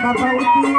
berapa uji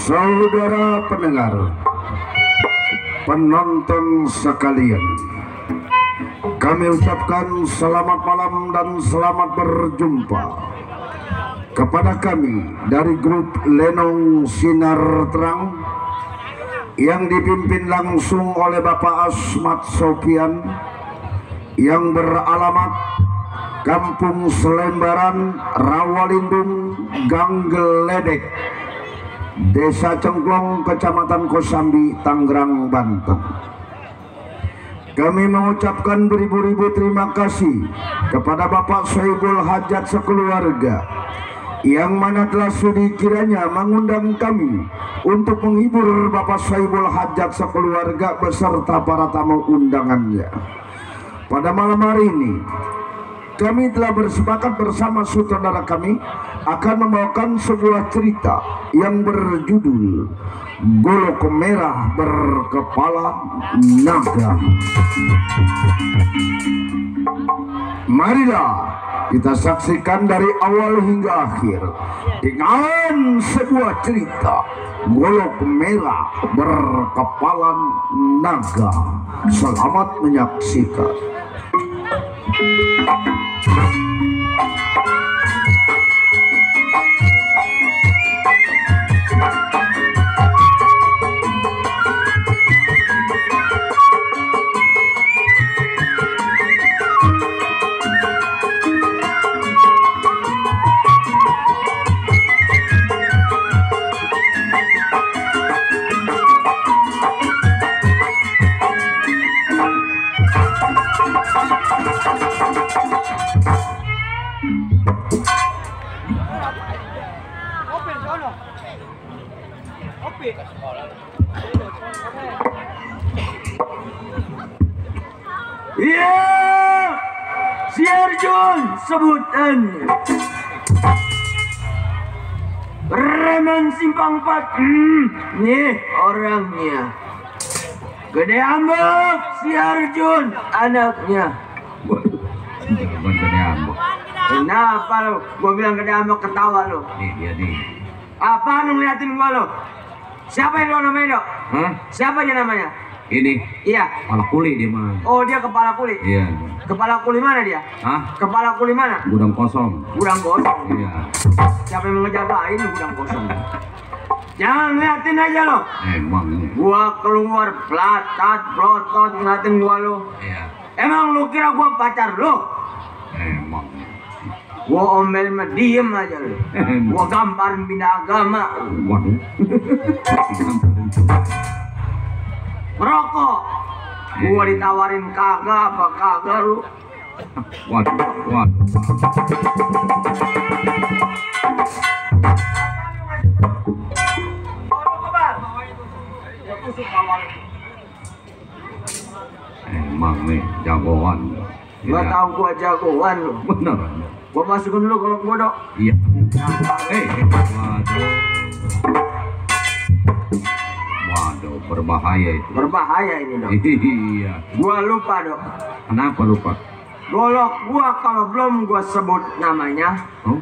saudara pendengar, penonton sekalian, kami ucapkan selamat malam dan selamat berjumpa kepada kami dari grup Lenong Sinar Terang yang dipimpin langsung oleh Bapak Asmat Sofian yang beralamat Kampung Selembaran, Rawalindung, Gang Geledek, Desa Cengklong, Kecamatan Kosambi, Tangerang, Banten. Kami mengucapkan beribu-ribu terima kasih kepada Bapak Soebul Hajat sekeluarga yang mana telah sudi kiranya mengundang kami untuk menghibur Bapak Soebul Hajat sekeluarga beserta para tamu undangannya. Pada malam hari ini kami telah bersepakat bersama sutradara kami akan membawakan sebuah cerita yang berjudul Golok Merah Berkepala Naga. Marilah kita saksikan dari awal hingga akhir dengan sebuah cerita Golok Merah Berkepala Naga. Selamat menyaksikan. Iya, si Arjun sebutan Preman Simpang 4. Nih orangnya. Gede Ambok, si Arjun anaknya. Bukan Gede Ambok. Kenapa lo? Gua bilang Gede Ambok ketawa lo. Nih dia nih. Apa lu ngeliatin gua lo? Siapa yang lo namanya, Dok? Hah? Siapa dia namanya? Ini Iya. kepala kuli dia mah. Oh, dia kepala kuli. Iya. Kepala kuli mana dia? Hah? Kepala kuli mana? Gudang kosong. Gudang kosong. Iya. Siapa yang ngejagain gudang kosong? Jangan ngeliatin aja lo. Emang nih. Gua keluar plotot ngeliatin gua lo. Iya. Emang lu kira gua pacar lo? Emang. Gua omel mah diem aja lo. Gua gamparin pindah agama. Waduh. Merokok. Gua ditawarin kagak apa kagak lu. Waduh. Waduh. Emang nih jagoan. Gua tahu gua jagoan lu. Bener. Gua masukin dulu kalau gua, Dok. Iya. Waduh. Waduh, berbahaya itu. Berbahaya ini, Dok. Iya. Gua lupa, Dok. Kenapa lupa? Golok gua kalau belum gua sebut namanya, Oh,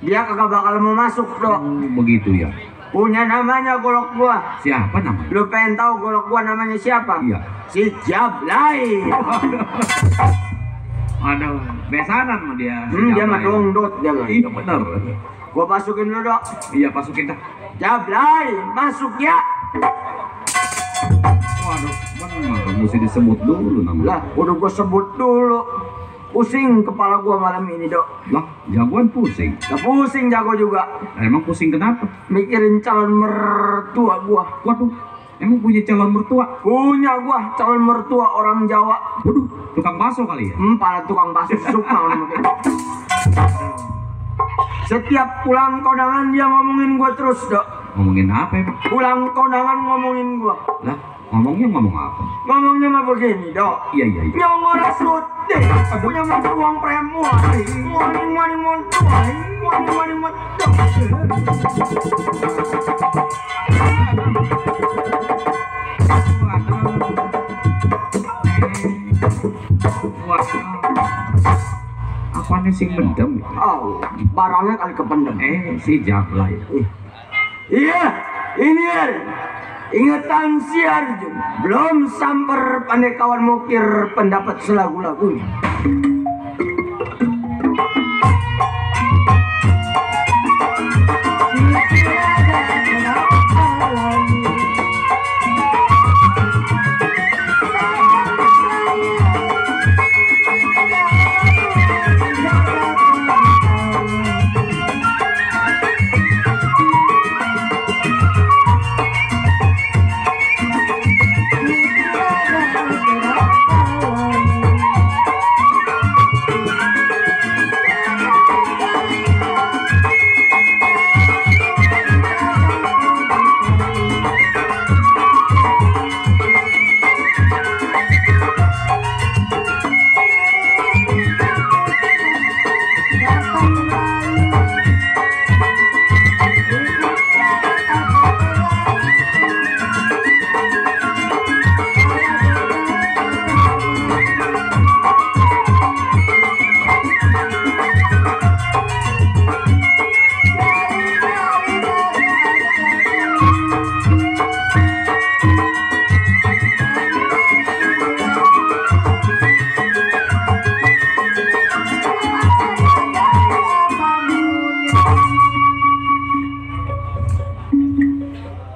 dia kagak bakal mau masuk, Dok. begitu ya. Punya namanya golok gua. Siapa namanya? Lu pengen tahu golok gua namanya siapa? Iya. Si Jablay. Ada besanan sama dia. Dia mah dongdot dia mah. Iya bener. Gua masukin dulu, Dok. Iya masukin dah. Jablay, masuk ya. Waduh, benar mesti disebut dulu namanya. Lah, udah gua sebut dulu. Pusing kepala gua malam ini, Dok. Lah, jagoan pusing. Lah pusing jago juga. Emang pusing kenapa? Mikirin calon mertua gua. Waduh, emang punya calon mertua? Punya gua calon mertua orang Jawa. Waduh, tukang bakso kali ya? Pala tukang bakso suka namanya. Setiap pulang kondangan dia ngomongin gua terus, Dok. Ngomongin apa emang? Pulang kondangan ngomongin gua. Lah, ngomongnya ngomong apa? Ngomongnya mah begini, Dok. Iya. Nyongor sutih, punya uang premuai, mani montuai, mani montok. Apanya sih mendem? Oh, barangnya kali kependem. Si Jablay. Iya, ini ya. Ingatan si Arjun, belum samper pandai kawan mukir pendapat selagu-lagunya.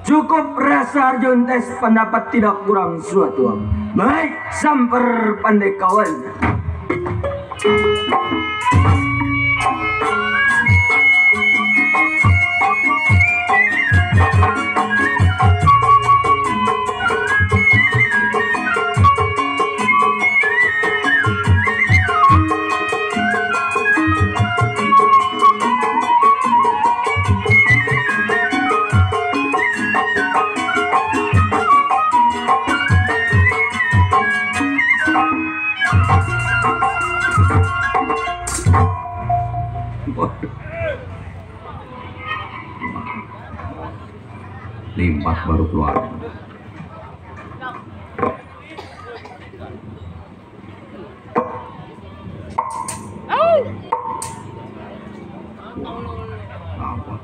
Cukup rasa Arjun tes pendapat tidak kurang suatu. Baik, samper pandai kawan. Limpat baru keluar. Apa?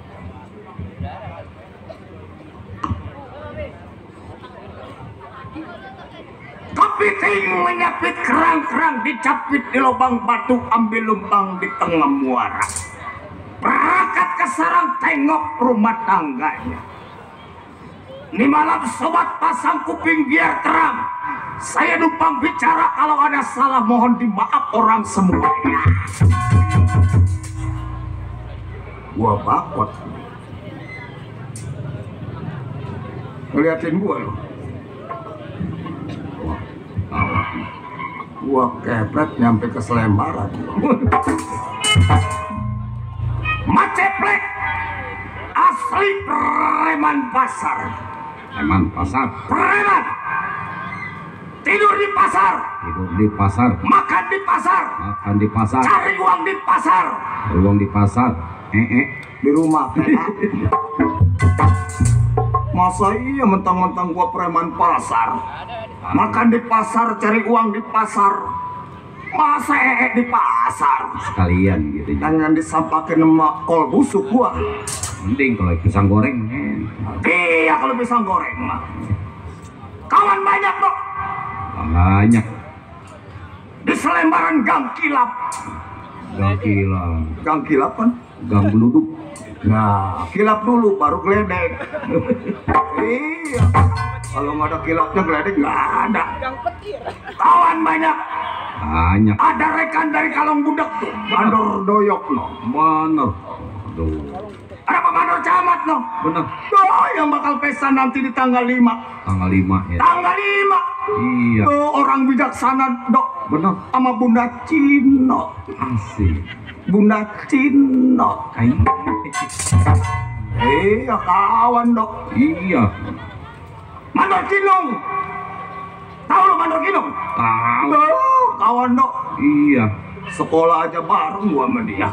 Kepiting menyapit kerang-kerang dicapit di lubang batu, ambil lubang di tengah muara. Berangkat ke sarang tengok rumah tangganya. Ini malam sobat pasang kuping biar terang. Saya numpang bicara, kalau ada salah mohon dimaaf orang semuanya. Gua bakot. Ngeliatin gua loh. Gua kepret nyampe ke selembaran. Maceplek asli preman pasar. Preman pasar. Preman tidur di pasar, Tidur di pasar. makan di pasar, Makan di pasar. cari uang di pasar, Uang di pasar. di rumah. Masa iya mentang-mentang gua preman pasar, makan di pasar, cari uang di pasar, masa di pasar. Sekalian gitu. Jangan disampakin sama kol busuk gua. Mending kalau pisang goreng. Iya kalau pisang goreng mah. Kawan banyak kok Banyak. di selembaran gang kilap. Gang kilang. Gang kilap kan? Gang beluduk. Nah, kilap dulu baru geledek. Iya. Kalau nggak ada kilapnya geledek nggak ada. Kawan banyak. Banyak. Ada rekan dari Kalong Budak tuh. Mandor Doyok no. Bener. Aduh. Ada Pak Mandor Camat no. Bener. Oh, yang bakal pesta nanti di tanggal 5. Tanggal 5 ya. Tanggal 5. Iya. Oh, orang bijaksana dok. Bener. Sama Bunda Cino. Asik. Bunda Cino. Ay. Iya kawan dok. Iya. Mandor Kinong. Tahu lo Mandor Kinong? Tahu. Oh, kawan dok. Iya. Sekolah aja bareng gua sama dia.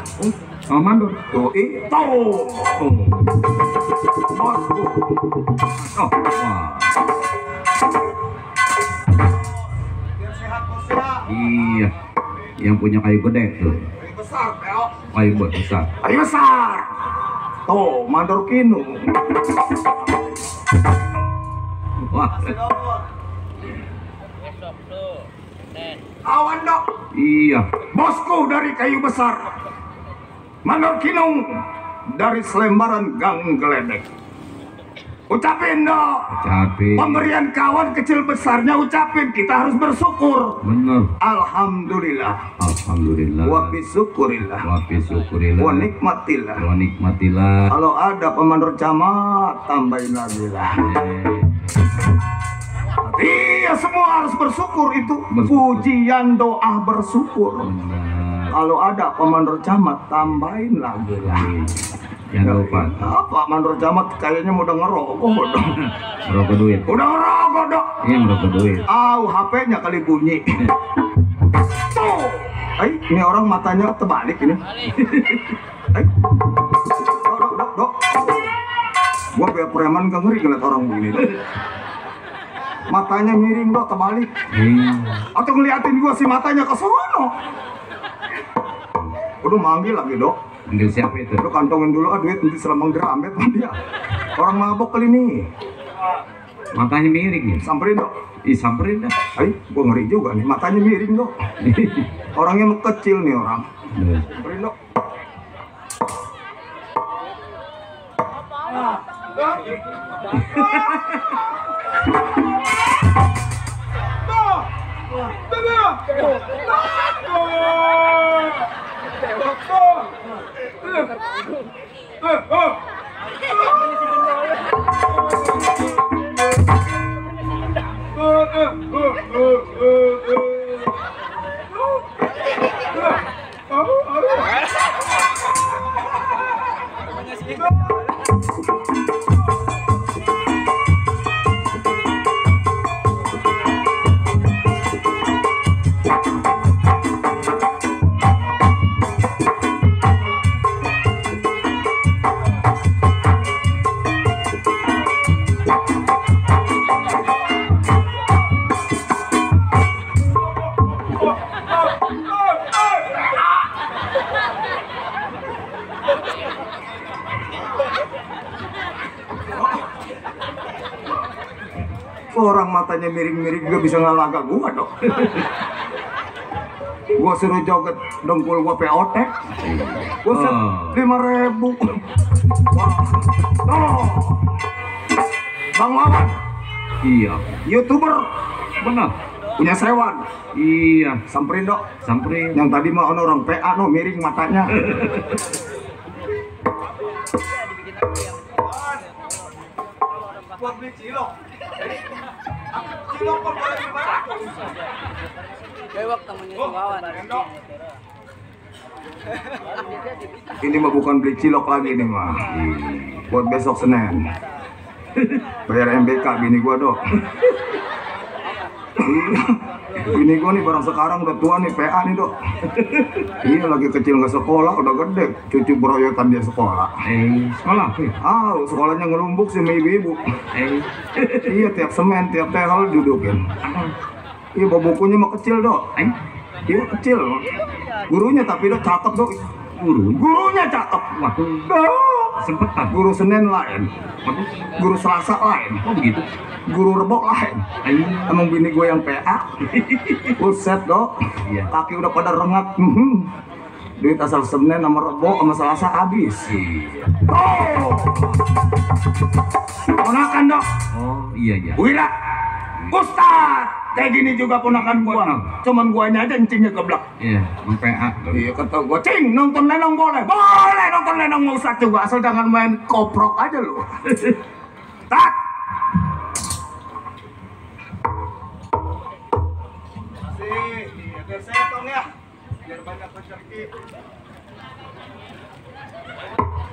Oh, mandor. Tuh itu. Oh. Bosku. Oh. Wah. Iya. Yang punya kayu gede tuh. Besar, Bel. Kayu besar. Ayo besar. Tuh, Mandor Kinong. Wah. Kawan dok. Iya. Bosku dari kayu besar. Mandor Kinong dari selembaran gang geledek. Ucapin dok. Capek. Pemberian kawan kecil besarnya ucapin. Kita harus bersyukur. Bener. Alhamdulillah. Alhamdulillah. Wa bisyukurillah. Wa bisyukurillah. Wa nikmatillah. Wa nikmatillah. Kalau ada pemandor camat, tambahin lagi lah. Iya, semua harus bersyukur itu. Bersyukur. Pujian doa bersyukur. Bener. Kalau ada pemandor camat, tambahin lagi lah. Jangan lupa. Apa mandor camat kayaknya udah ngerokok dong. Merokok duit. Udah ngerokok dong. Iya, merokok duit. HP-nya kali bunyi. Tuh. Ini orang matanya terbalik ini. Dok. Gua kayak preman gak ngeri ngeliat orang begini dok. Matanya miring dok, terbalik. Atau ngeliatin gua si matanya ke sono. Udah manggil lagi dok. Manggil siapa itu? Lu kantongin dulu duit nanti selambang dirambet sama dia. Orang mabok kali ini. Matanya miring ya? Samperin dok. Ih, samperin dah. Gua ngeri juga nih, matanya miring dok. Orangnya kecil nih orang. Samperin dok. Orang matanya miring-miring juga bisa ngalaga gua dok. Gua suruh joget dengkul gua POT. Gua set 5.000. Oh. Bang Wawan. Iya. YouTuber. Benar. Punya sewan. Iya. Samperin dok. Samperin. Yang tadi mah orang PA no miring matanya. Buat beli cilok. Cilok kok boleh gimana? Bewak temennya si Wawan. Ini mah bukan beli cilok lagi nih mah. Buat besok Senin. Bayar MBK bini gua dok. Bini gua nih barang sekarang udah tua nih PA nih dok. Iya lagi kecil nggak sekolah udah gede. Cucu beroyotan dia sekolah. Sekolah. Sekolahnya ngelumbuk sih sama ibu-ibu. Iya tiap Senin tiap tehol dudukin. Iya bawa bukunya mah kecil dok. Iya kecil. Gurunya tapi dok cakep dok. Gurunya cakep. Waduh. Sempetan. Guru Senin lain. Guru Selasa lain. Oh begitu. Guru Rebo lain. Emang bini gue yang PA. Buset dok. Iya. Kaki udah pada rengat. Duit asal Senin sama Rebo sama Selasa habis. Iya. Oh. Ponakan dok. Oh iya iya. Wira. Ustad. Kayak gini juga ponakan gua. Cuman guanya aja encingnya geblek. Iya, PA. Iya kata gua, Cing, nonton lenong boleh? Boleh nonton lenong mau Ustad juga, asal jangan main koprok aja lu. Tak. Biar saya tong ya, biar banyak rezeki.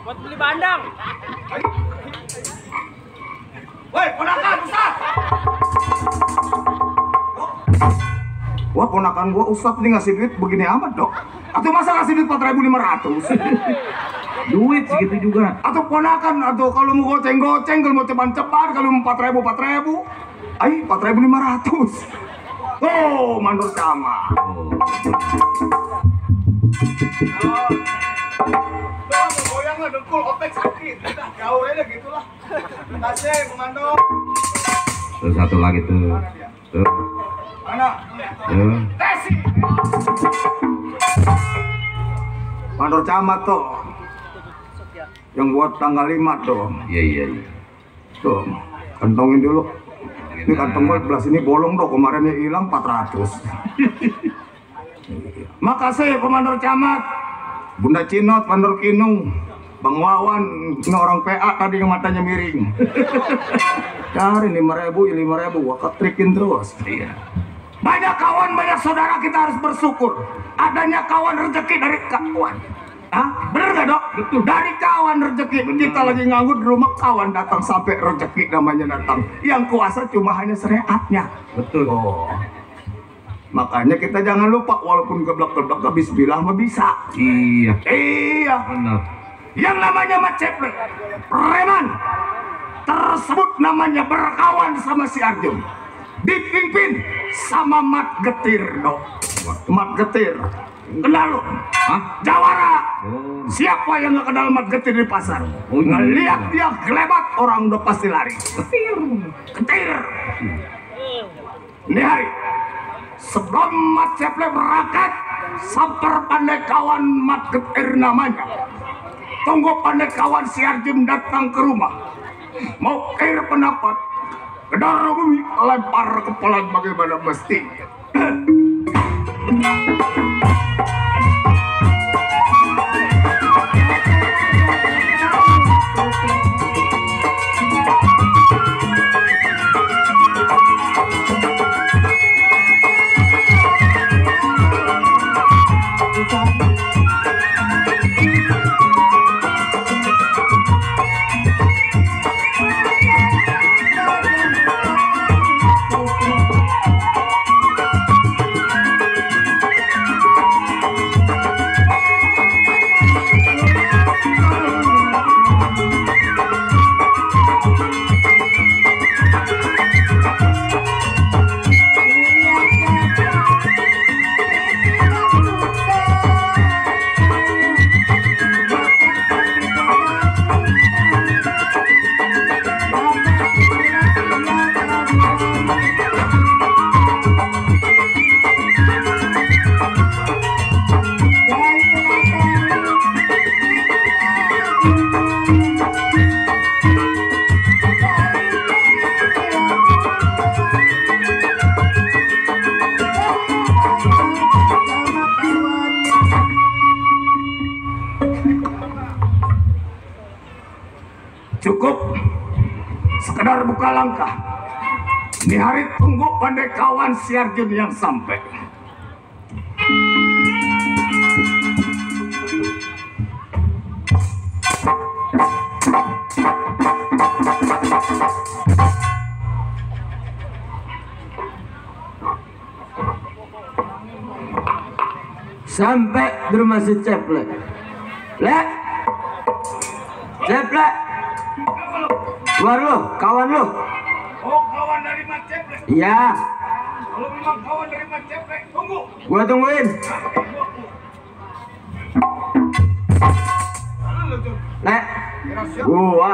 Buat beli bandang. Woi, ponakan Ustad. Wah, ponakan gua Ustad ini ngasih duit begini amat dok. Atau masa ngasih duit 4.500? Duit segitu juga. Atau ponakan, atau kalau mau goceng-goceng, kalau mau ceban-ceban, kalau mau 4.000, ayo 4.500. Oh, mandor sama. Oh. Goyang lah dengkul, opek sakit. Udah, gaul aja gitulah. Kasih, komando. Tuh satu lagi tuh. Tuh. Mana? Tuh. Tesi. Mandor camat tuh. Yang buat tanggal 5 tuh. Iya iya iya. Tuh, kantongin dulu. Ini kantong gue belah sini bolong dong, kemarinnya hilang 400. Makasih Komandor Camat, Bunda Cinot, Mandor Kinung, Bang Wawan, ini orang PA tadi yang matanya miring. Cari 5.000, gua ketrikin terus. Iya. Banyak kawan, banyak saudara, kita harus bersyukur. Adanya kawan rezeki dari kawan. Hah? Bener gak dok? Betul. Dari kawan rezeki. Kita lagi nganggur di rumah, kawan datang sampai rezeki namanya datang. Yang kuasa cuma hanya syariatnya. Betul. Oh. Makanya kita jangan lupa, walaupun geblak-geblak bismillah mah bisa. Iya. Iya. Benar. Yang namanya Mat Ceple, preman tersebut namanya berkawan sama si Arjun. Dipimpin sama Mat Getir dok. Mat Getir. Kenal lu? Hah? Jawara. Oh. Siapa yang nggak kenal Mat Getir di pasar? Oh, iya. Ngeliat dia gelebat, orang udah pasti lari. Getir. Ini hari sebelum Mat Ceple berangkat, samper pandai kawan Mat Getir namanya. Tunggu pandai kawan si Arjun datang ke rumah. Mau air pendapat, kedar bumi lempar kepala bagaimana mestinya. Cukup sekedar buka langkah. Di hari tunggu pandai kawan si Arjun yang sampai. Sampai di rumah si Ceple. Lek, Ceple, keluar lu, kawan lu. Oh, kawan dari Mat Ceple. Iya, Kalau memang kawan dari Mat Ceple, tunggu. gua tungguin. Lek, gua.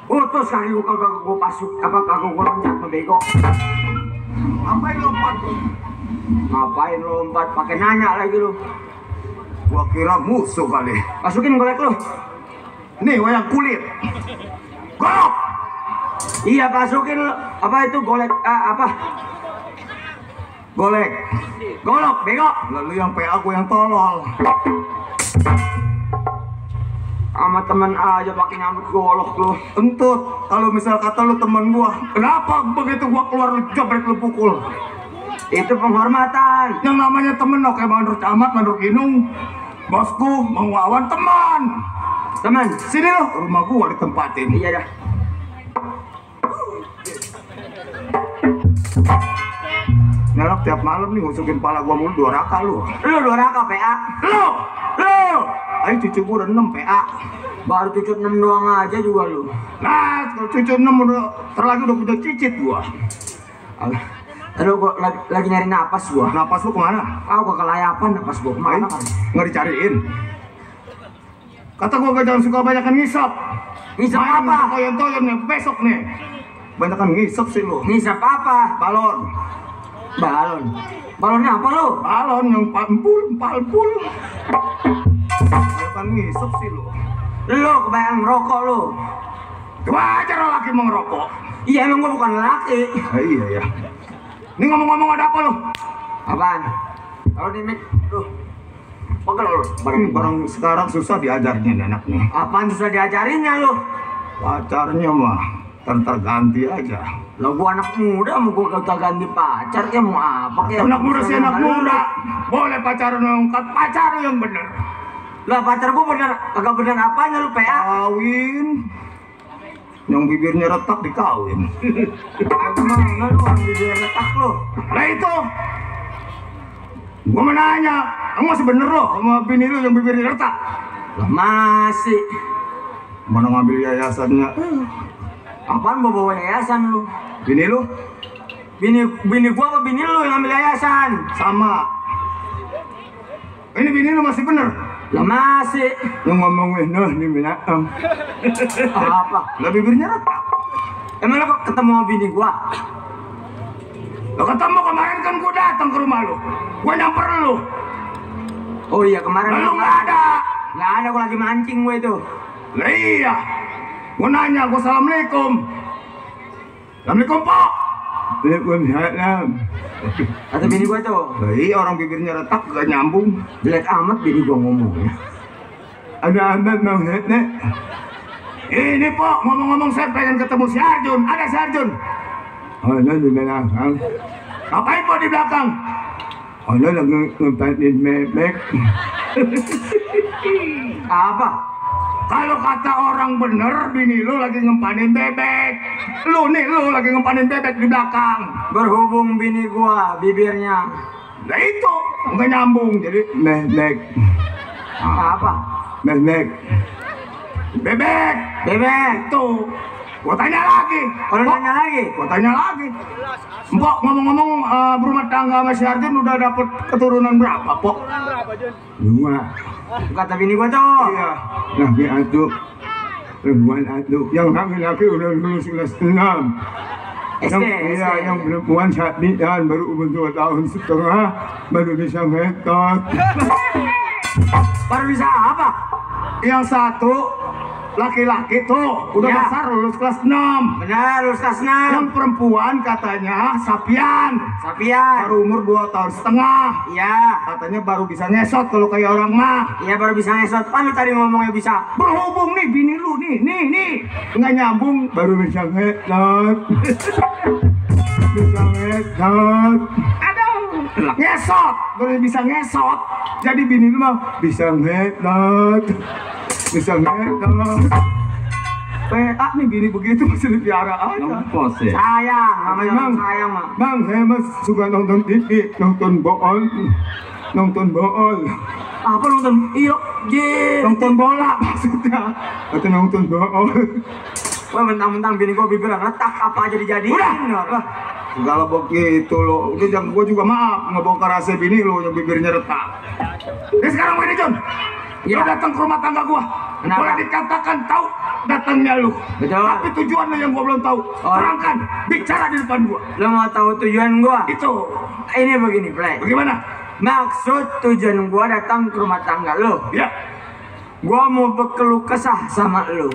Putus kaki gua kagak gua pasuk apa kagak gua loncat bego. Ngapain lompat? Ngapain lompat pakai nanya lagi lu. Gua kira musuh kali. Masukin golek lu. Nih wayang kulit. Golok. Iya masukin lu. Apa itu golek apa? Golek. Golok bego. Lalu yang PA gua yang tolol. Sama temen aja pakai nyambut golok lu. Entut, kalau misal kata lu temen gua, kenapa begitu gua keluar lu jebret lu pukul? Itu penghormatan. Yang namanya temen oke menurut Camat, menurut Inung, bosku, Mang Wawan teman. Teman, Sini lo, rumah gua ditempatin. iya dah. Nyalak tiap malam nih ngusukin pala gua mulu 2 raka lu. Lu 2 raka PA. Lu, ayo cucu gua udah 6 PA. Baru cucut 6 doang aja juga lu. Nah, kalau cucu 6 udah terlagi udah punya cicit gua. Aduh, gua lagi nyari napas gua. Napas lu kemana? Gua kelayapan napas gua kemana kan? Nggak dicariin. Kata gua gak jangan suka banyakan ngisap. Ngisap Main apa? toyon-toyon nih besok nih. Banyakan ngisap sih lu. Ngisap apa? Balon. Balon. Balonnya apa lu? Balon yang palpul. Banyakan ngisap sih lu. Lu kebayang ngerokok lu. Wajar laki mau ngerokok. Iya emang gua bukan laki. Iya ya. Ini ngomong-ngomong ada apa lu? Apaan? Kalau di mic tuh. Pegel lu. Barang sekarang susah diajarnya nih anak nih. Apaan susah diajarinnya lu? Pacarnya mah terganti aja. Lah gua anak muda mau gua kagak ganti pacar kayak mau apa kayak. Anak muda sih anak muda. Boleh pacaran ngangkat pacar yang bener. Lah pacar gua bener kagak bener apanya lu PA? Kawin. Yang bibirnya retak dikawin. Gimana lu orang bibir retak lu? Lah itu. Gua menanya, kamu masih bener lo sama bini lu yang bibirnya retak? Lah masih. Mana ngambil yayasannya? Apaan bawa yayasan lu? Bini lu? Bini gua apa bini lu yang ambil yayasan? Sama. Ini bini lu masih bener? Lah masih. Yang ngomongin noh nih binatang. Apa? Lah bibirnya retak. Emang lu ketemu sama bini gua? Lo ketemu kemarin kan gua datang ke rumah lu. Gua nyamper lu. Oh iya kemarin Lalu nggak ada. Nggak ada, gua lagi mancing gua itu. Lah iya. Gua nanya, gua assalamualaikum. Assalamualaikum Pak. Waalaikumsalam. Kata bini gua tuh, Lah iya orang bibirnya retak gak nyambung. jelek amat bini gua ngomongnya. Ada amat mau nek. Ini Pak, ngomong-ngomong saya pengen ketemu si Arjun. Ada si Arjun. Ada di belakang. Ngapain Pak di belakang? Ada lagi ngempatin bebek. Apa? Kalau kata orang bener, bini lu lagi ngempanin bebek. Lu lagi ngempanin bebek di belakang. Berhubung bini gua bibirnya Nah itu, nggak nyambung. Jadi bebek. apa? Bebek. Bebek. Bebek. Tuh. Gua tanya lagi. Kalau nanya lagi, Gua tanya lagi. Mbok ngomong-ngomong berumah tangga sama si Arjun udah dapet keturunan berapa, Pok? Berapa, Jun? 2. kata bini gua tuh. Iya. Laki atu. Perempuan atu. Yang laki-laki udah lulus kelas 6. SD. Yang perempuan sabitan baru umur 2 tahun setengah baru bisa metot. Baru bisa apa? Yang satu laki-laki tuh udah Ya. besar lulus kelas 6. Benar, lulus kelas 6. Yang perempuan katanya Sapian, Sapian. baru umur 2,5 tahun. Iya. Katanya baru bisa ngesot kalau kayak orang mah. Iya baru bisa ngesot. Pan lu tadi ngomongnya bisa. Berhubung nih bini lu nih nggak nyambung baru bisa ngesot. Bisa ngesot. Aduh, ngesot baru bisa ngesot. Jadi bini lu mah bisa ngesot. Bisa ngesot. PA nih bini begitu masih dipiara aja. Ngempos ya. Sayang, namanya Mang, orang sayang mah. Mang, saya mas suka nonton TV, nonton bool. Apa nonton? Iya, Nonton bola maksudnya. Atau nonton bool. Wah mentang-mentang bini gua bibir retak apa aja dijadiin. Udah. Segala begitu lo. Udah jangan gua juga maaf ngebongkar rahasia bini lo yang bibirnya retak. Ini sekarang begini John. Lo datang ke rumah tangga gua. Kenapa? Boleh dikatakan tahu datangnya lu. Betul. Tapi tujuan lo yang gua belum tahu. Terangkan, bicara di depan gua. Lo mau tahu tujuan gua? Itu. Ini begini, Play. Bagaimana? Maksud tujuan gua datang ke rumah tangga lo. Ya. Gua mau berkeluh kesah sama lo.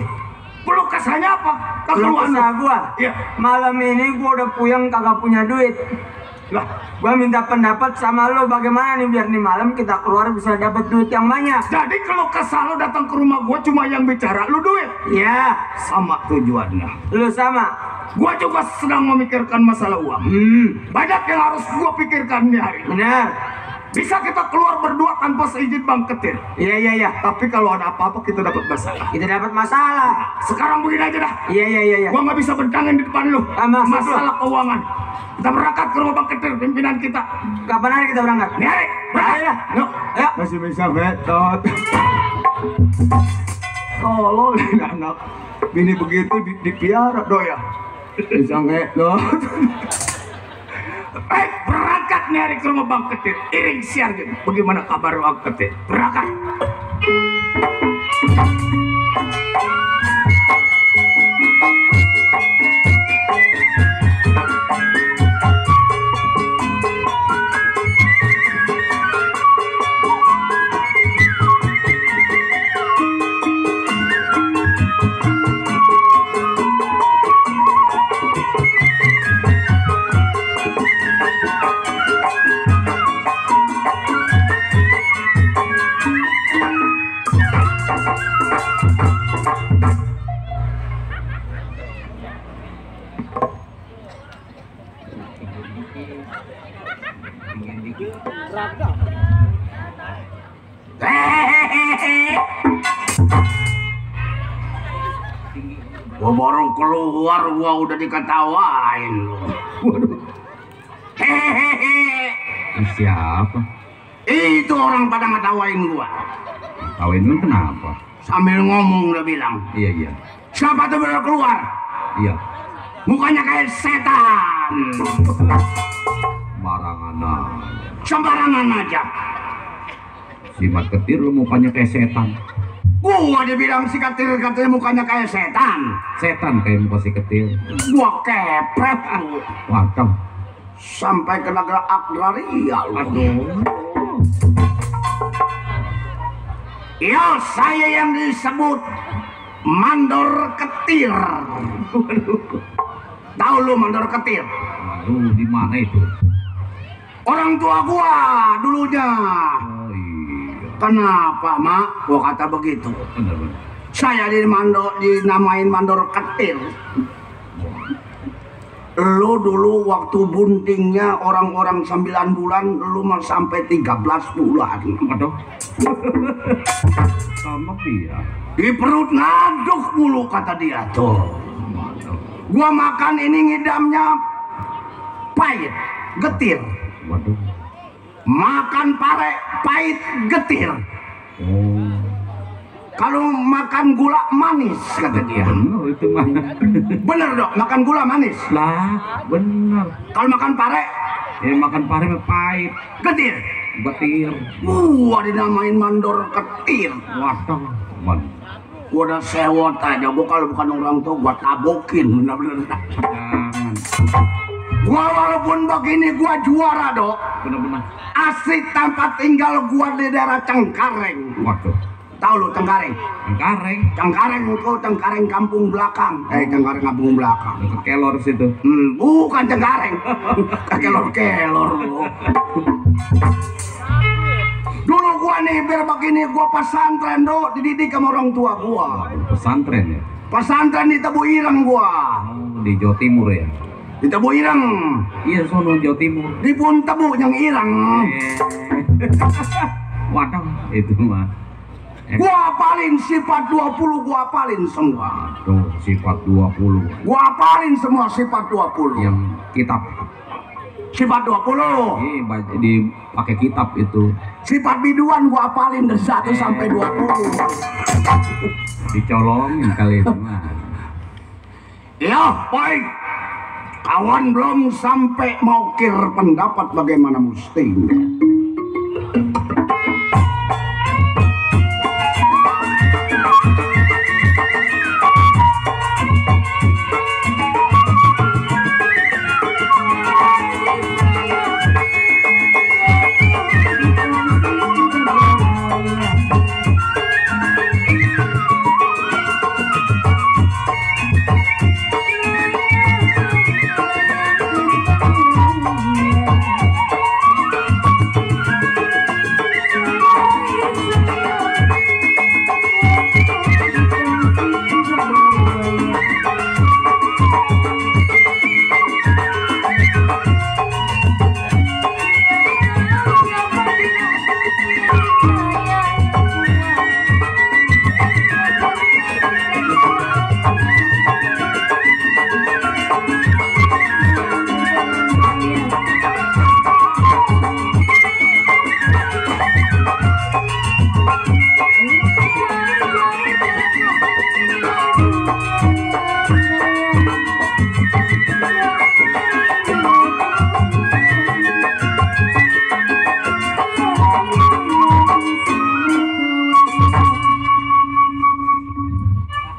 Perlu kasahnya apa? Keluh Kekeluhan kesah lu. gua. Iya. Malam ini gua udah puyeng kagak punya duit. Lah, Gua minta pendapat sama lo bagaimana nih biar nih malam kita keluar bisa dapat duit yang banyak. jadi kalau kesal lo datang ke rumah gua cuma yang bicara lu duit. Iya, Sama tujuannya. lo sama. Gua juga sedang memikirkan masalah uang. Banyak yang harus gua pikirkan di hari ini. Benar. Bisa kita keluar berdua tanpa seizin Bang Ketir. Iya. Tapi kalau ada apa-apa kita dapat masalah. Kita dapat masalah. Sekarang begini aja dah. Iya. Gua nggak bisa bentangin di depan lu. Maksud lu? Masalah keuangan. Kita berangkat ke rumah Bang Ketir, pimpinan kita. Kapan hari kita berangkat? Nih hari, berangkat. Ayo lah. Yuk. Ayo. Masih bisa betot. Tolol ini anak. Bini begitu dipiara doya. Bisa ngetot. Berangkat nih hari ke rumah Bang Ketir. Iring siar gitu. Bagaimana kabar Bang Ketir? Berangkat. Gua baru keluar, gua udah diketawain lu. Waduh. Hehehe. Siapa? Itu orang pada ngetawain gua. Kawin lu kenapa? Sambil ngomong udah bilang, Iya. siapa tuh baru keluar? Iya. Mukanya kayak setan. Barangan aja. Sembarangan aja. Si Mat Ketir lu mukanya kayak setan. Gua dibilang si Ketir katanya mukanya kayak setan. Setan kayak muka si Ketir. Gua kepret lu. Waduh. Sampai ke negara agraria lu. Aduh. Ya saya yang disebut Mandor Ketir. Tahu lu Mandor Ketir? Aduh, di mana itu? Orang tua gua dulunya. Oh iya. Kenapa, Mak? Gua kata begitu. Benar. Saya dinamain Mandor Ketir. Lu dulu waktu buntingnya orang-orang 9 bulan, lu mah sampai 13 bulan. Aduh. Sama dia. Di perut ngaduk mulu kata dia tuh. Waduh. Gua makan ini ngidamnya pahit, getir. Waduh. Makan pare pahit, getir. Oh. Kalau makan gula manis kata dia. Benar itu mah. Bener dong, makan gula manis. Lah, benar. Kalau makan pare Ya makan pare mah pahit. getir. Betir. Gua dinamain Mandor Ketir. Waduh. Man. Gua udah sewot aja. Gua kalau bukan orang tua gua tabokin bener-bener. Jangan. Gua walaupun begini gua juara dok. Benar-benar. Asli tanpa tinggal gua di daerah Cengkareng. Waduh. Tahu lu Cengkareng? Cengkareng. Cengkareng kau Cengkareng kampung belakang. Cengkareng kampung belakang. Dekat Kelor situ. Bukan Cengkareng. Kelor-kelor lu. Dulu gua nih biar begini gua pesantren do, dididik sama orang tua gua. Pesantren ya. Pesantren di Tebu Ireng gua. Oh, di Jawa Timur ya. Di Tebu Ireng. Iya, sono Jawa Timur. Di Pun Tebu yang Ireng. Waduh, itu mah. Gua hafalin sifat 20 gua hafalin semua. Tuh, sifat 20. Gua hafalin semua sifat 20. Yang kitab. Sifat 20. Dipakai kitab itu. Sifat biduan gua hafalin dari 1 sampai 20. Dicolongin kali itu mah. Ya, baik. Kawan belum sampai maukir pendapat bagaimana mestinya.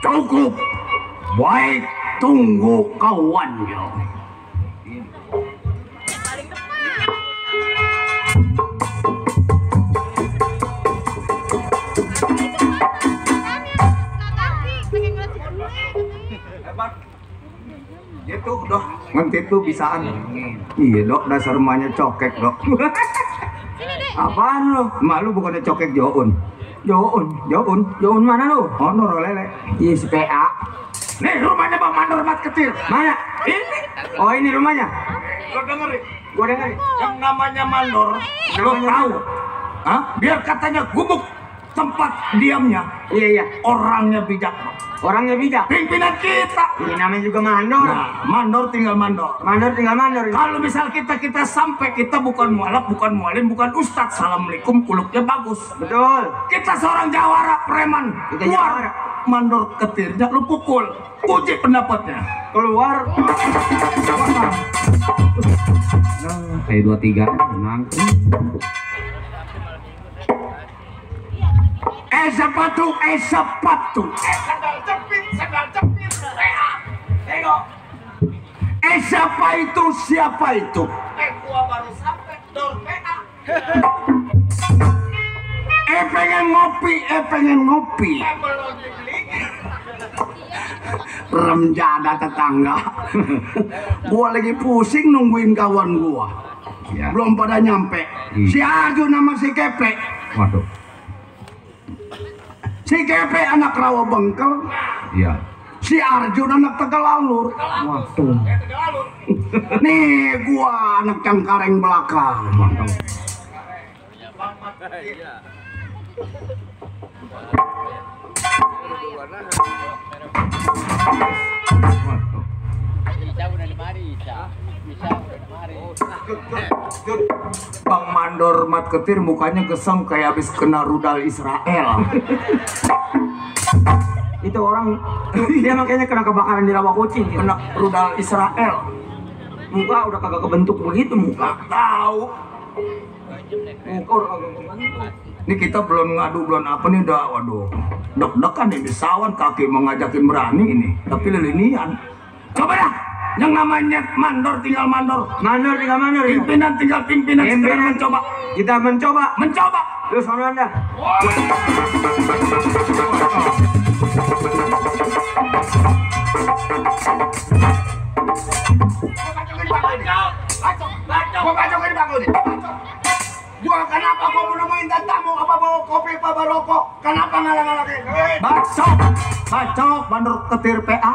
Cukup. Baik, tunggu kawannya. Gitu dok, nanti tuh bisaan. Iya dok, dasar emaknya cokek dok. Apaan lo? Emak lu bukannya cokek Joun. Joun mana lu? Honor lele. Iya si PA. Nih rumahnya Bang Mandor Mat Ketir. Mana? Ini. Oh ini rumahnya. Lo dengerin. Gua dengerin. Yang namanya Mandor. Lo tahu? Hah? Biar katanya gubuk tempat diamnya. Iya. Orangnya bijak. Orangnya bijak. Pimpinan kita. Ini namanya juga mandor. Nah, mandor tinggal mandor. Mandor tinggal mandor. Kalau misal kita sampai, kita bukan mualaf, bukan mualim, bukan ustadz. Assalamualaikum, kuluknya bagus. Betul. Kita seorang jawara preman. Kita Keluar. jawara. Mandor ketirnya lu pukul. Uji pendapatnya. Keluar. Nah, kayak 23 menang. Sepatu. Sandal jepit. Tengok. Siapa itu? Gua baru sampai dor PA. pengen ngopi. Belum dibeli. Remjada tetangga. Gua lagi pusing nungguin kawan gua. Ya. Belum pada nyampe. Si Arjun sama si Kepe. Waduh. Si Kepe anak Rawa Bengkel. Iya. Si Arjun anak Tegalalur. Waduh. Nih gua anak Cengkareng belakang. Mantap. Bang Mandor Mat Ketir mukanya gesem kayak habis kena rudal Israel. Itu orang dia makanya kena kebakaran di rawa kucing, Kena rudal Israel. muka udah kagak kebentuk begitu muka. Tahu. Muka udah kagak kebentuk. Ini kita belum ngadu belum apa nih udah waduh. Deg-degan ini sawan kaki mau ngajakin berani ini. Tapi lelinian. Coba dah. Yang namanya mandor tinggal mandor. Mandor tinggal mandor. Ya? Pimpinan tinggal pimpinan. Sekarang mencoba. Kita mencoba. Mencoba. Lu sono Anda. Gua bacokin bangku nih. Gua kenapa gua mau nemuin tamu apa bawa kopi apa bawa rokok? Kenapa ngalang-ngalangin? Bacok. Bacok bandar ketir PA.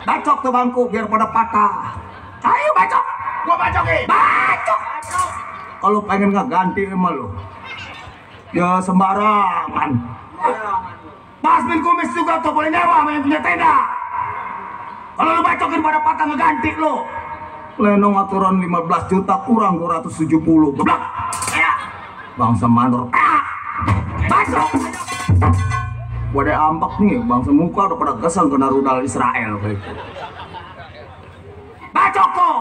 Bacok tuh bangku biar pada patah. Ayo bacok. Gua bacokin. Bacok. Kalau pengen ngeganti sama lu, ya sembarangan. Pasmin kumis juga tuh boleh nyewa sama yang punya tenda. Kalau lu bacokin pada patah ngeganti lu. Lenong aturan 15 juta kurang 270. Geblak. Ya. Bangsa mandor. Bacok. Gua ada ambak nih, bangsa muka udah pada kesel kena rudal Israel kayak gitu. Bacok kok.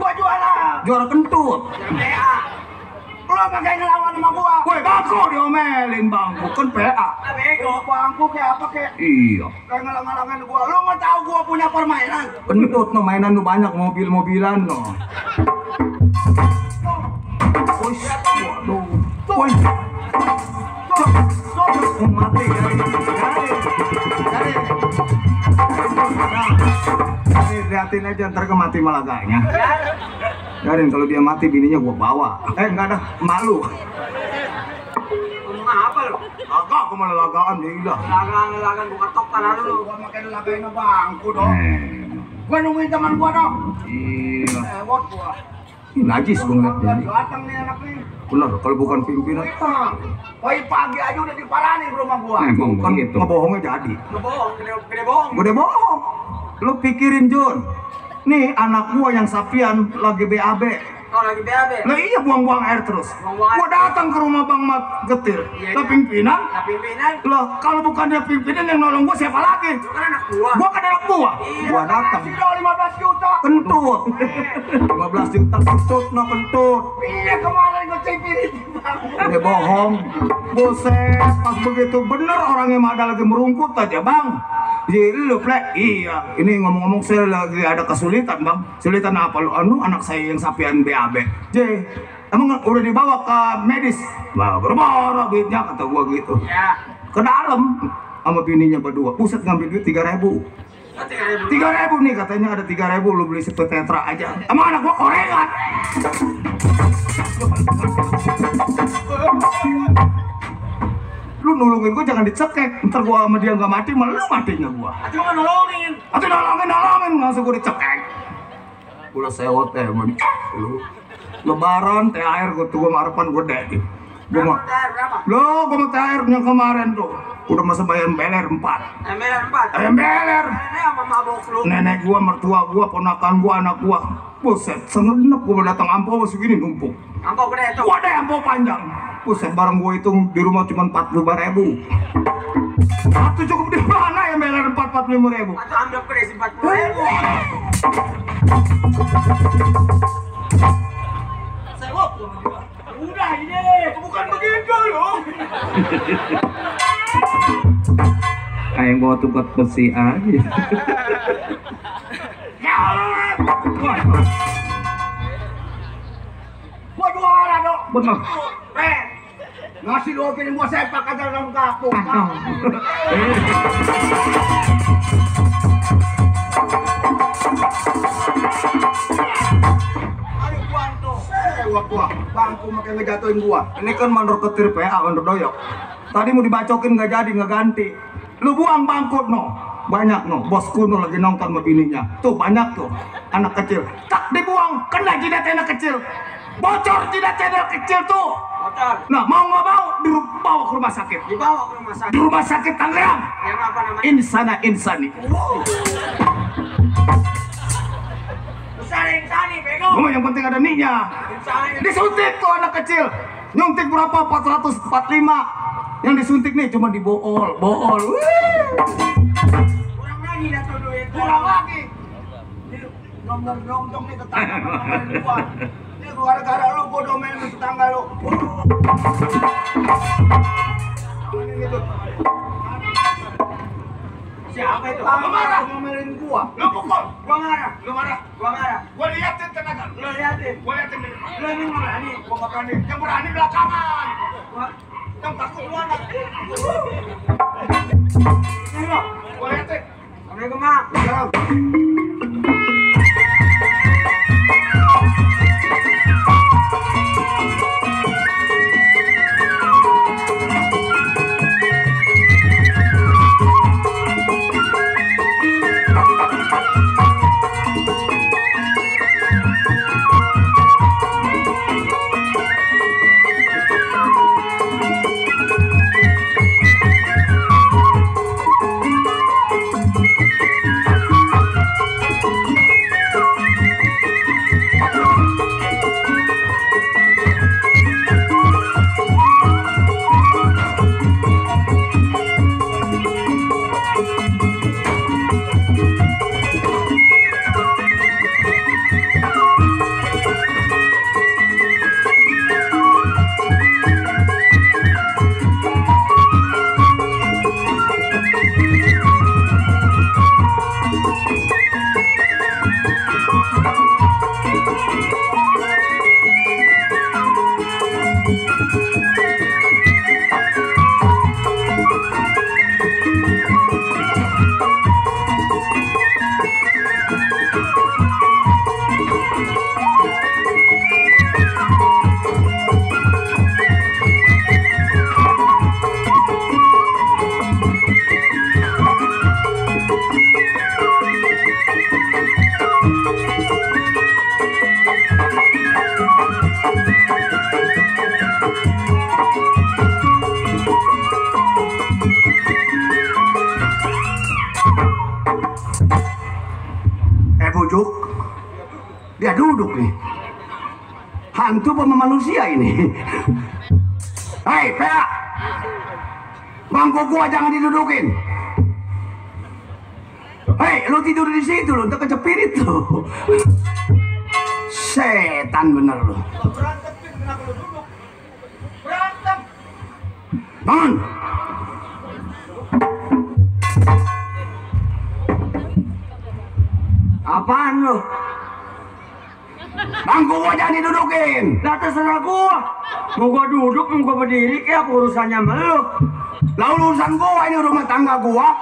Gua juara. Juara kentut. Lu pakai ngelawan sama gua. Woi bangku diomelin bangku kan PA. Bego bangku kayak apa kayak? Iya. Kayak ngalang-ngalangin gua. Lu nggak tahu gua punya permainan. Kentut no mainan lu banyak mobil-mobilan no. Woi, waduh. Woi. Mati ya. Liatin aja ntar ke mati malaganya. Garin kalau dia mati bininya gua bawa. Enggak ada malu. Ngomong apa lu? Agak aku malah lagaan ya ilah. Lagang gua ketok tanah lu. Gua makin lagain bangku dong. Gua nungguin teman gua dong. Iya. Ewot gua. Ih, najis gua ngeliatnya nih. Datang nih anak nih. Bener kalau bukan pimpinan. Pagi aja udah diparanin ke rumah gua. Bukan gitu. ngebohongnya jadi. Ngebohong, gede bohong. Gede bohong. Lu pikirin Jun. Nih anak gua yang sapian lagi BAB. Oh lagi BAB. Lah iya buang-buang air terus. Buang-buang air. Gua datang ke rumah Bang Mat Getir. Iya, Lah iya. pimpinan. Nah pimpinan. Loh, kalau bukan dia pimpinan yang nolong gua siapa lagi? Itu kan anak gua. Gua kan anak gua. Iya, Gua datang. kasih dong 15 juta. Kentut. 15 juta kentut no kentut. Iya kemarin gua cipirin. Dia bohong. Buset, pas begitu bener orangnya ada lagi merungkut aja, Bang. Jadi lu plek, iya. Ini ngomong-ngomong saya lagi ada kesulitan, Bang. Kesulitan apa lu? Anak saya yang sapian BAB. Jadi, emang udah dibawa ke medis? Wah, berapa duitnya kata gua gitu. Ya. Ke dalam sama bininya berdua. Buset ngambil duit 3.000. 3.000 nih katanya ada 3.000 lu beli satu tetra aja. Emang anak gua korengan. Lu nulungin gua jangan dicekek. Ntar gua sama dia nggak mati, malah lu matinya gua. Aku mau nolongin. Atau nolongin langsung gua dicekek. Gua sewot sama dia. Lu Lebaran THR gua harapan gede gitu. Gua mah Berapa? lo gua mau THR yang kemarin tuh udah masa bayar beler 4. Ember 4. Ayam beler. Ini sama mabok lu. Nenek gua, mertua gua, ponakan gua, anak gua. Buset, sengenep gua datang ampo segini numpuk. Ampau gede tuh. Gua ada ampo panjang. Buset, barang gua hitung di rumah cuma 45.000. Satu cukup di mana yang beler 45.000? Atau ambil gede sih 40.000. Sewot. Udah ini. Bukan begitu loh. Kayak yang bawa tukat besi aja. Gua juara dong. Bener. Ngasih dua piring gua sepak aja dalam kapuk. Ayo buang tuh. Gua bangku makin ngejatuhin gua. Ini kan mandor ketir PA, mandor doyok. Tadi mau dibacokin nggak jadi, nggak ganti. Lu buang bangkut no. Banyak no, bos kuno lagi nonton sama bininya. Tuh banyak tuh, anak kecil. Tak dibuang, kena jidat anak kecil. Bocor jidat anak kecil tuh. Bocor. Nah mau nggak mau dibawa ke rumah sakit. Dibawa ke rumah sakit. Di rumah sakit Tangerang. Yang apa namanya? Insana insani. Besar insani, bego. Cuma yang penting ada ninya. Insani. Disuntik tuh anak kecil. Nyuntik berapa? 445. Yang disuntik nih cuma dibool, bool. Kurang lagi dah tuh duit. Kurang lagi. Dong nih tetangga domelin gua. Ini gua gara-gara lu gua domelin ke tetangga lu. Ini gitu. Siapa itu? Lu marah. Ngomelin gua. Lu pukul. Gua marah. Lu marah. Gua marah. Gua liatin tenaga. Lu liatin. Gua liatin dari depan. Lu ini berani. Gua gak berani. Yang berani belakangan. Gua Yang takut lu anak. ini lo. Gua liatin. Assalamualaikum, Mak. Bujuk. Dia duduk nih. Hantu apa manusia ini? Hei, Pea. Bangku gua jangan didudukin. Hei, lu tidur di situ lu, ntar kecepirit lu. Setan bener lu. Bangun. Apaan lu? Bangku gua jangan didudukin. Lah terserah gua. Mau gua duduk, mau gua berdiri, kayak urusannya sama lu. Lah urusan gua, ini rumah tangga gua.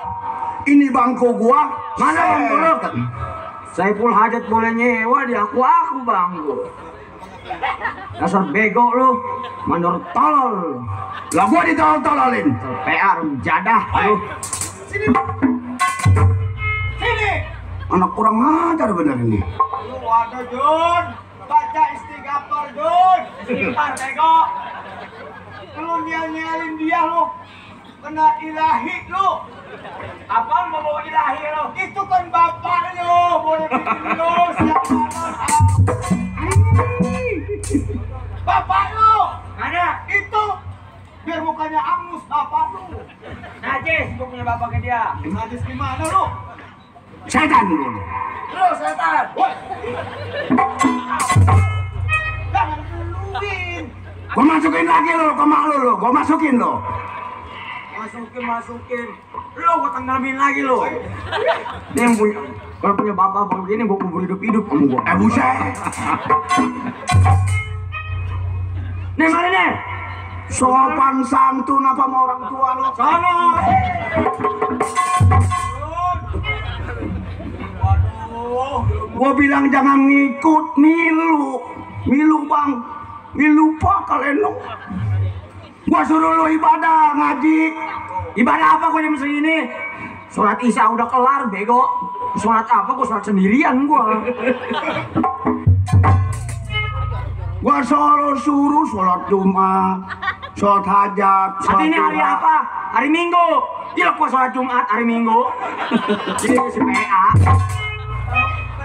Ini bangku gua. Mana bangku lu? Saiful Hajat boleh nyewa di aku bangku. Dasar bego lu, mandor tolol. Lah gua ditolol-tololin. PR jadah lu. Sini. Anak kurang ajar bener ini. Lu ada Jun, baca istighfar Jun. Istighfar bego. Lu nyel-nyelin dia lu. Kena ilahi lu. Apa mau bawa ilahi lu? Itu kan bapak lu, boleh bikin lu siapa bapak lu. Mana? Itu biar mukanya angus bapak lu. Najis gua punya bapak ke dia. Najis gimana lu? Setan lu. Lu setan. Woi. Jangan duluin. Gua masukin lagi lu ke mak lu, gua masukin lu. Masukin. Lu gua tenggelamin lagi lu. Ini yang punya, kalau punya bapak begini gua kubur hidup-hidup kamu gua. Buset. Nih mari nih. Sopan santun apa sama orang tua lu? Sono. Gua bilang jangan ngikut milu. Milu bang. Milu pak kalian lu. Gua suruh lu ibadah ngaji. Ibadah apa gua jam segini? Sholat Isya udah kelar bego. Sholat apa gua sholat sendirian gua. Gua suruh sholat Jumat, sholat hajat. Tapi ini hari apa? Hari Minggu. Gila gua sholat Jumat hari Minggu. Ini si PA.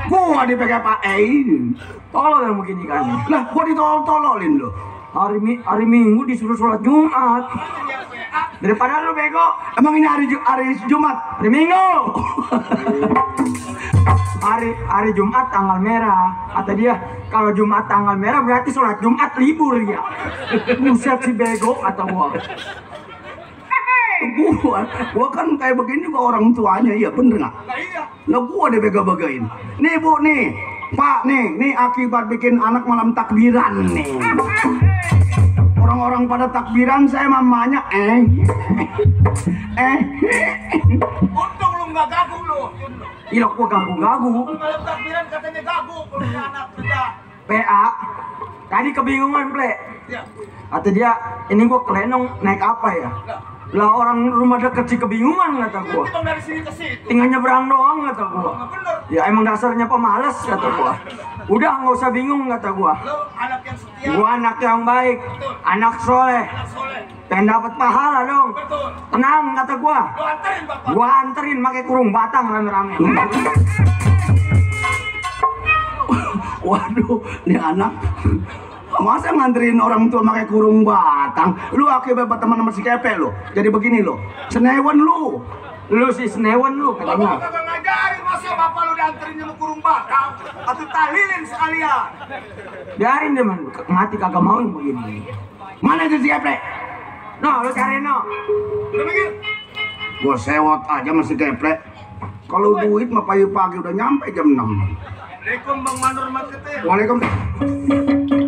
Gua dipegang Pak ini. Tolol yang begini kan. Lah gua ditolol-tololin lu. Hari Minggu disuruh sholat Jumat. Daripada lu bego. Emang ini hari Jumat? Hari Minggu. hari Jumat tanggal merah. Kata dia kalau Jumat tanggal merah berarti sholat Jumat libur ya. Buset si bego kata gua. Gua kan kayak begini juga orang tuanya, iya bener nggak? Lah gua dibega-begain. Nih Bu nih, Pak nih akibat bikin anak malam takbiran nih. Orang-orang pada takbiran, saya mamanya Untung lu nggak gagu lu. Iya gua gagu-gagu. Malam takbiran katanya gagu kalau punya anak kerja. PA tadi kebingungan Ple. Ya. Kata dia, ini gua kelenong naik apa ya? Lah orang rumah dekat sih kebingungan kata gua. Kita dari sini ke situ. Tinggal nyebrang doang kata gua. Nggak bener. Ya emang dasarnya pemalas kata gua. Udah nggak usah bingung kata gua. Lu anak yang setia. Gua anak yang baik, anak soleh, Anak soleh. pengen dapat pahala dong. Betul. Tenang kata gua. Lu anterin bapak. Gua anterin pakai kurung batang rame-rame. Waduh, ini anak masa nganterin orang tua pakai kurung batang? Lu akibat teman sama si Kepe lu. Jadi begini lo, senewan lu. Lu sih senewan lu katanya. Bapak kagak ngajarin masa bapak lu dianterin sama kurung batang atau tahlilin sekalian. Biarin deh man, mati kagak mau yang begini. Mana itu si Kepe? No, lu cari no. Udah mikir? Gua sewot aja masih Kepe. Kalau duit mah pagi-pagi udah nyampe jam 6. Assalamualaikum Bang Manur Mat Ketir. Waalaikumsalam.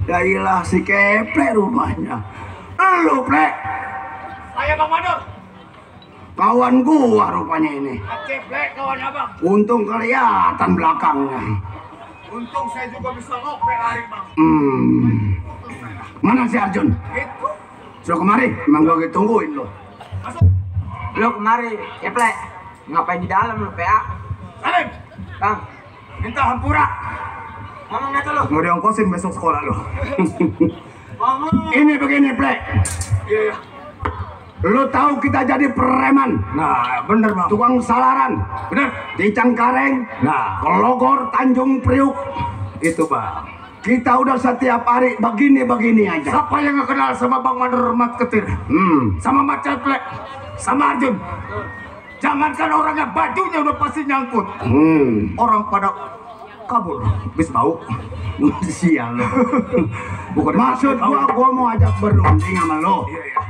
Yailah si Keple rumahnya. Lu Plek, Saya Bang Manur. kawan gua rupanya ini. Oke, Plek, kawan abang. Untung kelihatan belakangnya. Untung saya juga bisa ngopek hari Bang. Mana si Arjun? Itu. Suruh kemari, emang gua tungguin lo. Masuk. Lu kemari, Keple. Ngapain di dalam lu, PA? Salim. Bang, Minta hampura. ngomongnya tuh lu. Mau diongkosin besok sekolah lo. Ngomong. Ini begini Plek, Iya. lu tahu kita jadi preman, Nah, bener Bang. tukang salaran, Bener. di Cengkareng, Nah, Kelogor, Tanjung Priuk. itu Bang. Kita udah setiap hari begini-begini aja. Siapa yang nggak kenal sama Bang Manur Mat Ketir? Sama Mat Ceplek, sama Arjun. Jangankan orangnya, bajunya udah pasti nyangkut. Orang pada kabur, bis bau. Sial lo. Maksud gua mau ajak berunding sama lo. Iya, iya.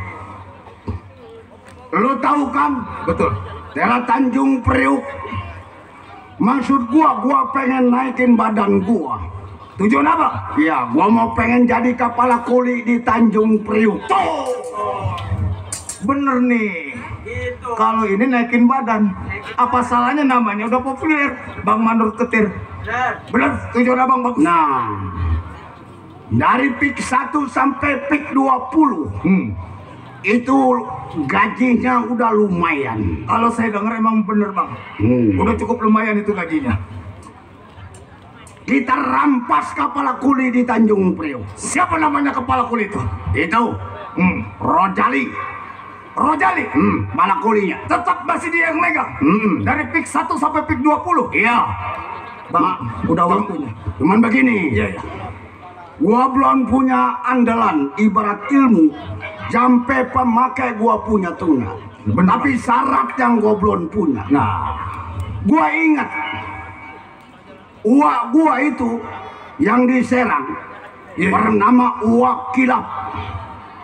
Lo tahu kan? Betul. Daerah Tanjung Priuk. Maksud gua pengen naikin badan gua. Tujuan apa? Ya, gua mau pengen jadi kepala kuli di Tanjung Priuk. Tuh. Bener nih. Gitu Kalau ini naikin badan. Apa salahnya namanya udah populer. Bang Manur Ketir. Bener, tujuan abang bagus. Nah, dari pik 1 sampai pik 20 itu gajinya udah lumayan. Kalau saya dengar emang bener bang. Udah cukup lumayan itu gajinya. Kita rampas kepala kuli di Tanjung Priok. Siapa namanya kepala kuli itu? Itu Rojali. Rojali. Kepala kulinya. Tetap masih dia yang megang. Dari pik 1 sampai pik 20. Iya. Bang, udah waktunya. Cuman begini. Iya. Gua belum punya andalan ibarat ilmu. Sampai pemakai gua punya tuna. Tapi syarat yang gua belum punya. Nah, Gua ingat uak gua itu yang di Serang bernama Uak Kilap.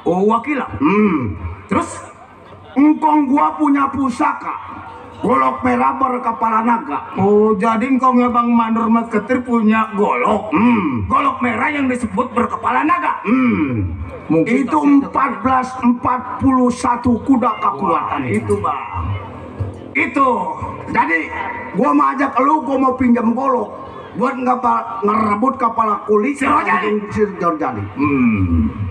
oh wakilah. Terus engkong gua punya pusaka golok merah berkepala naga. Oh, jadi engkongnya Bang Manur Mas Ketir punya golok. Golok merah yang disebut berkepala naga. Mungkin Itu 1441 kuda kekuatan. Itu bang. Itu. Jadi gua mau ajak lu, gua mau pinjam golok buat ngerebut kepala kulit Si Rojali. Si Rojali.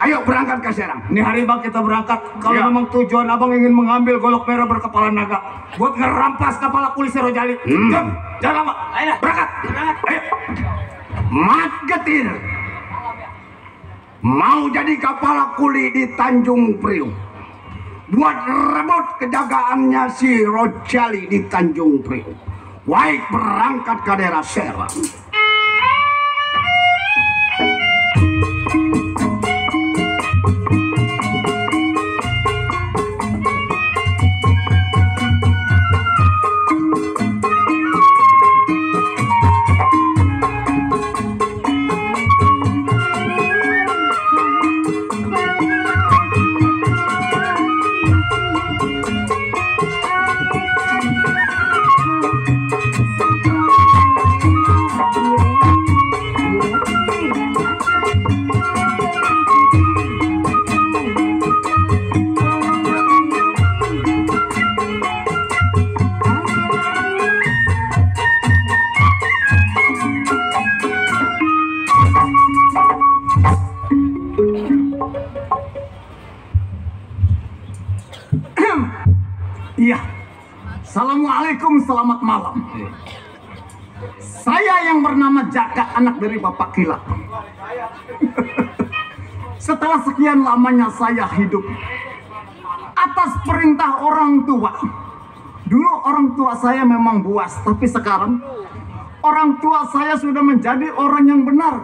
Ayo berangkat ke Serang. Ini hari bang kita berangkat. Kalau Iya. memang tujuan abang ingin mengambil golok merah berkepala naga buat ngerampas kepala kulit si Rojali. Jangan lama. Ayo berangkat. Ayo. Mat Getir mau jadi kepala kuli di Tanjung Priok buat rebut kejagaannya si Rojali di Tanjung Priok. Baik, berangkat ke daerah Serang. Iya. Assalamualaikum, selamat malam. Saya yang bernama Jaka, anak dari Bapak Kilap. Setelah sekian lamanya saya hidup atas perintah orang tua. Dulu orang tua saya memang buas, tapi sekarang orang tua saya sudah menjadi orang yang benar.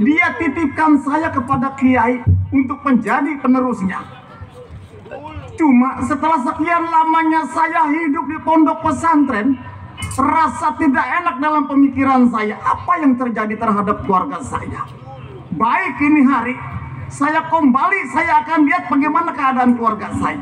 Dia titipkan saya kepada kiai untuk menjadi penerusnya. Cuma setelah sekian lamanya saya hidup di pondok pesantren, rasa tidak enak dalam pemikiran saya apa yang terjadi terhadap keluarga saya. Baik ini hari saya kembali, saya akan lihat bagaimana keadaan keluarga saya.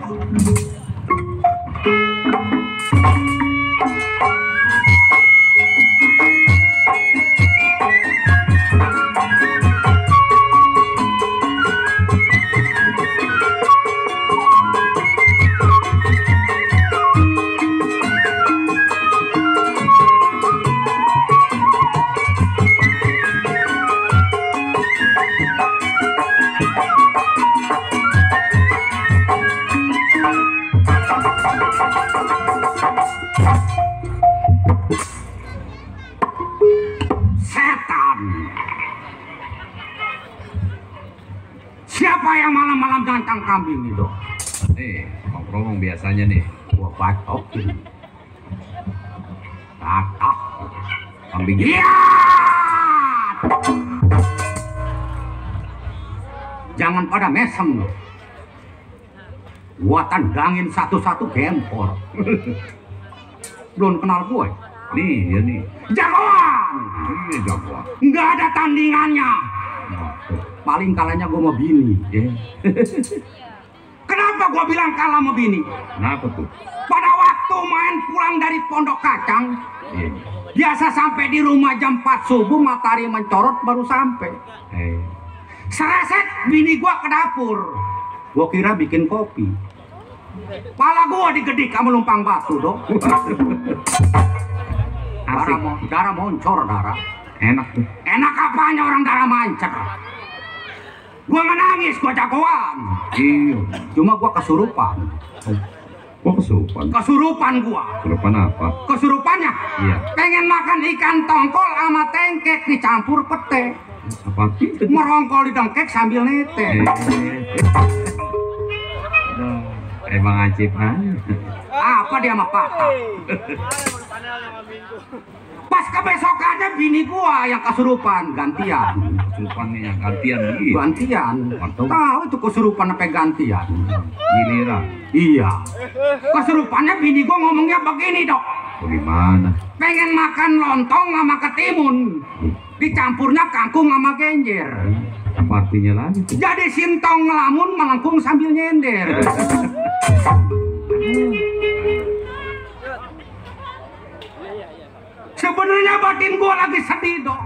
Setan. Siapa yang malam-malam gancang kambing itu? Nih, ngomong biasanya nih. Gua batok. Kakak. Kambing Iya. Jangan pada mesem lo. Gua tandangin satu-satu gempor. Belum kenal gue. nih, ya nih. Jagoan. Ini jagoan. Nggak ada tandingannya. Nah, tuh. Paling kalahnya gue mau bini. Ya. Kenapa gue bilang kalah sama bini? Kenapa tuh? Pada waktu main pulang dari Pondok Kacang, Iya. biasa sampai di rumah jam 4 subuh, matahari mencorot baru sampai. Sereset bini gua ke dapur. Gua kira bikin kopi. Pala gua digedik kamu lumpang batu dong. Asik. Darah moncor darah. Enak tuh. Enak apanya orang darah mancer. Gua nggak nangis, gua jagoan. Iya. Cuma gua kesurupan. Kok kesurupan? Kesurupan gua. Kesurupan apa? Kesurupannya? Iya. Pengen makan ikan tongkol sama tengkek dicampur pete. Apa itu? Merongkol di tengkek sambil nete. Aduh, emang acip aja. Apa dia sama patah? Pas kebesokannya bini gua yang kesurupan gantian. Kesurupannya yang gantian lagi. Gantian. Waduh. Tahu itu kesurupan apa gantian? Giliran. Iya. Kesurupannya bini gua ngomongnya begini, Dok. Bagaimana? Pengen makan lontong sama ketimun. Dicampurnya kangkung sama genjer. Apa artinya lagi tuh? Jadi sintong ngelamun melengkung sambil nyender. Sebenarnya batin gua lagi sedih, Dok.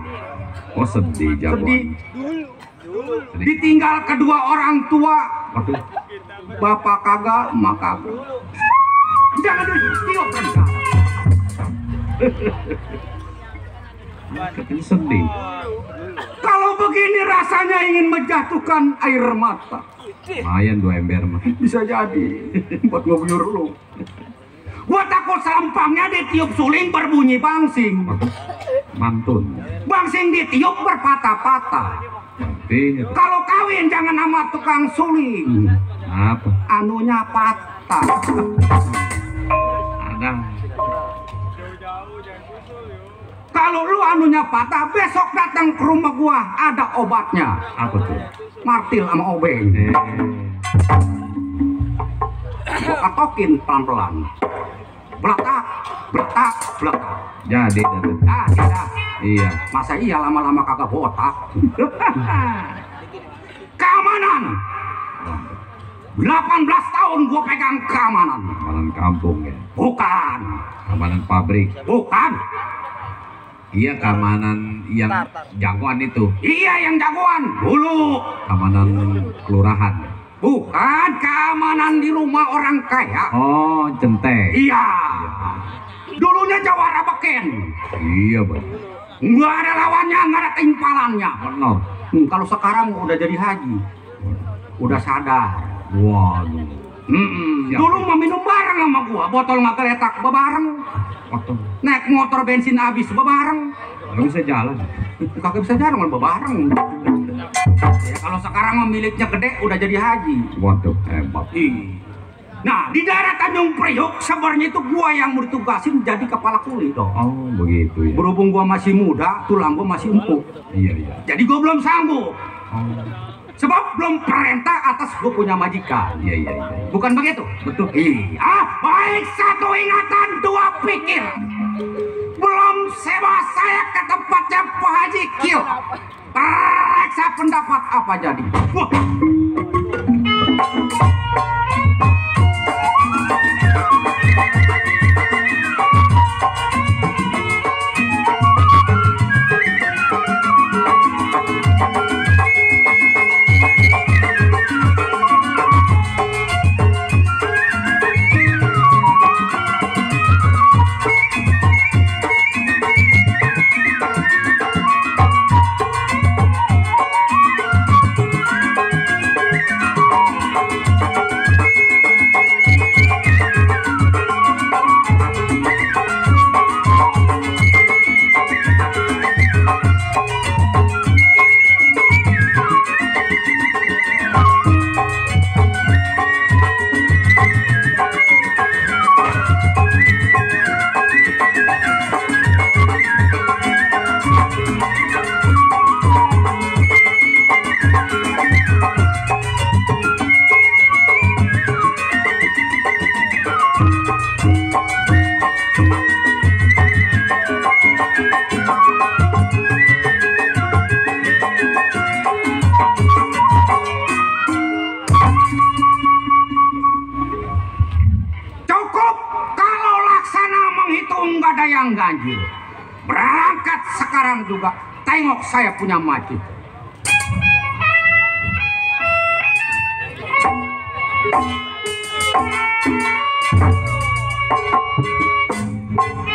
Oh sedih jagoan. Sedih. Sedih. Ditinggal kedua orang tua. Waduh. Bapak kagak, emak kagak. Jangan ditiup kan. Katanya sedih. Kalau begini rasanya ingin menjatuhkan air mata. Lumayan 2 ember mah. Bisa jadi buat ngobur lu. Gua takut selampangnya ditiup suling berbunyi bangsing. Waduh. Mantun. Bangsing ditiup berpatah-patah. Artinya tuh. Kalau kawin jangan sama tukang suling. Apa? Anunya patah. Ada. Kalau lu anunya patah, besok datang ke rumah gua ada obatnya. Apa tuh? Martil sama obeng. Gua katokin pelan-pelan. Beletak, beletak, beletak. Jadi dan Ah, tidak. iya. Masa iya lama-lama kagak botak? Keamanan. 18 tahun gua pegang keamanan. Keamanan kampung ya. Bukan. Keamanan pabrik. Bukan. Iya keamanan yang jagoan itu. Iya yang jagoan. Dulu. Keamanan kelurahan. Bukan keamanan di rumah orang kaya. Oh centeng. Iya. Dulunya jawara beken. Iya bang. Nggak ada lawannya, nggak ada timpalannya. Benar. Kalau sekarang udah jadi haji. Udah sadar. Waduh. Siap. Dulu mau minum bareng sama gua, botol nggak geletak bebareng. Waduh. Naik motor bensin habis bebareng. Nggak bisa jalan. Kagak bisa jarang malah bebareng. Ya, kalau sekarang miliknya gede udah jadi haji. Waduh hebat. Nah di daerah Tanjung Priok sebenarnya itu gua yang mau ditugasin jadi kepala kuli dong. Oh begitu ya. Berhubung gua masih muda, tulang gua masih empuk. Iya iya. Jadi gua belum sanggup. Oh Sebab belum perintah atas gua punya majikan. iya iya iya. Bukan begitu? Betul. Iya, baik satu ingatan, dua pikir. Belum sewa saya ke tempatnya Pak Haji Kil. Periksa pendapat apa jadi? Wah. ganjil. Berangkat sekarang juga. Tengok saya punya masjid. Thank you.